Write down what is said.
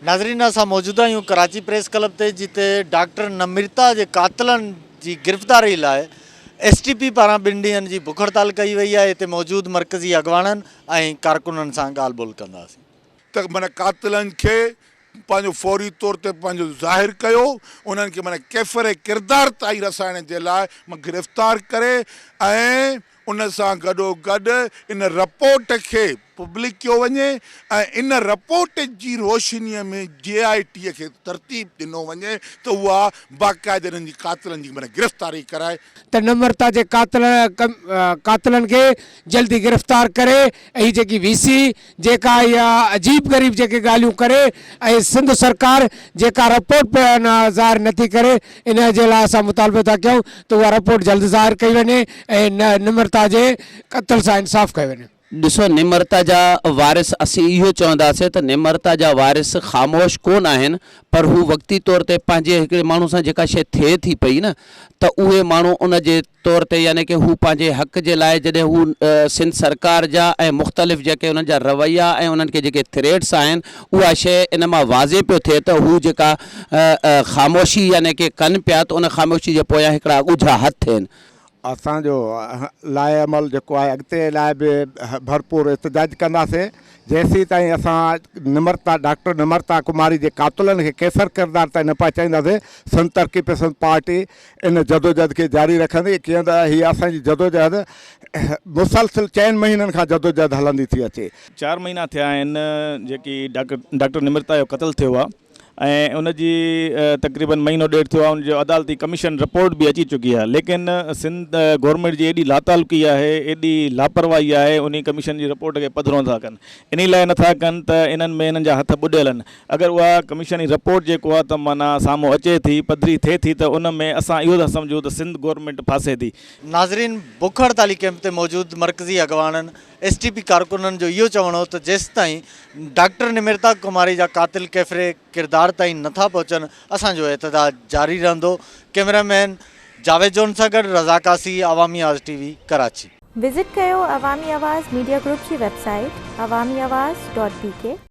ناظرين اسان موجود آهيون ڪراچي پريس ڪلب تي جتي ڊاڪٽر نمرتا جي قاتلن جي گرفتاري لاء ايس ٽي پي پاران ٻن ڏينهن جي بک هڙتال ڪئي وئي آهي هتي موجود مرڪزي اڳواڻن ۽ ڪارڪنن سان ڳالهه ٻولهه ڪنداسين. ته معنيٰ قاتلن کي پنهنجو فوري طور تي پنهنجو ظاهر ڪيو انهن کي معنيٰ ڪيفر ڪردار تائين رسائڻ جي لاء گرفتار ڪري ۽ ان سان گڏوگڏ ان رپورٽ کي پبلڪ ڪيو وڃي ۽ ان رپورٽ جي روشني ۾ جي آء ٽي کي ترتيب ڏنو وڃي ته اها باقاعده انهن جي قاتلن جي معنيٰ گرفتاري ڪرائي. ته نمرتا جي قاتلن کي جلدي گرفتار ڪري ۽ هي جيڪي وي سي جيڪا اها عجيب غريب جيڪي ڳالهيون ڪري ۽ سنڌ سرڪار جيڪا رپورٽ به اڃا ظاهر نٿي ڪري ان جي لاء اسان مطالبو ٿا ڪيون ته اها رپورٽ جلد ظاهر ڪئي وڃي ۽ نمرتا جي قتل سان انصاف ڪيو وڃي. ڏسو نمرتا جا وارث اسين اهو چونداسين ته نمرتا جا وارث خاموش ڪونه آهن پر هو وقتي طور تي پنهنجي هڪڙي ماڻهو سان جيڪا شيء ٿئي ٿي پئي نه ته اهي ماڻهو ان جي طور تي يعني ڪه هو پنهنجي حق جي لاء جڏهن هو سنڌ سرڪار جا ۽ مختلف جيڪي انهن جا رويا ۽ انهن کي جيڪي ٿريٽس آهن اها شيء ان مان واضح پيو ٿئي ته هو جيڪا خاموشي يعني ڪه ڪن پيا ته ان خاموشي جي پويان هڪڙا ڳجها هٿ آهن. اسان جو لائحه عمل جيڪو آهي اڳتي لاء به ڀرپور احتجاج ڪنداسين جيسيتائين اسان نمرتا ڊاڪٽر نمرتا ڪماري جي قاتلن کي ڪيفر ڪردار تائين نه پهچائينداسين سنڌ ترقي پسند پارٽي ان جدوجهد کي جاري رکندي ڪيئن ته هي اسان جي جدوجهد مسلسل چئن مهينن کان جدوجهد هلندي ٿي اچي. چار مهينا ٿيا آهن جيڪي ڊاڪٽر نمرتا جو قتل ٿيو آهي ۽ ان جي تقريبن مهينو ڏيڍ ٿيو آهي ان جو عدالتي ڪميشن رپورٽ به اچي چڪي آهي ليڪن سنڌ گورنمينٽ جي ايڏي لاتعلقي آهي ايڏي لاپرواهي آهي انهي ڪميشن جي رپورٽ کي پڌرو نٿا ڪن انهي لاء نٿا ڪن ته انهن ۾ انهن جا هٿ ٻڏيل آهن اگر اها ڪميشني رپورٽ جيڪو آهي ته معنيٰ سامهون اچي ٿي پڌري ٿئي ٿي ته ان ۾ اسان اهو ٿا سمجهون ته سنڌ گورنمينٽ ڦاسي ٿي. ناظرين بک هڙتالي ڪئمپ تي موجود مرڪزي اڳواڻن ايس ٽي پي ڪارڪنن جو اهو چوڻ هو ته جيستائين ڊاڪٽر نمرتا ڪماري جا قاتل ڪيفري ڪردار تائين نٿا پهچن اسان جو احتجاج جاري رهندو ڪئميرا مين جاويد جون سان گڏ رزاق عاصي عوامي آواز ٽي وي ڪراچي. وزٽ ڪيو عوامي آواز ميڊيا گروپ جي website Awami Awaz dot B K.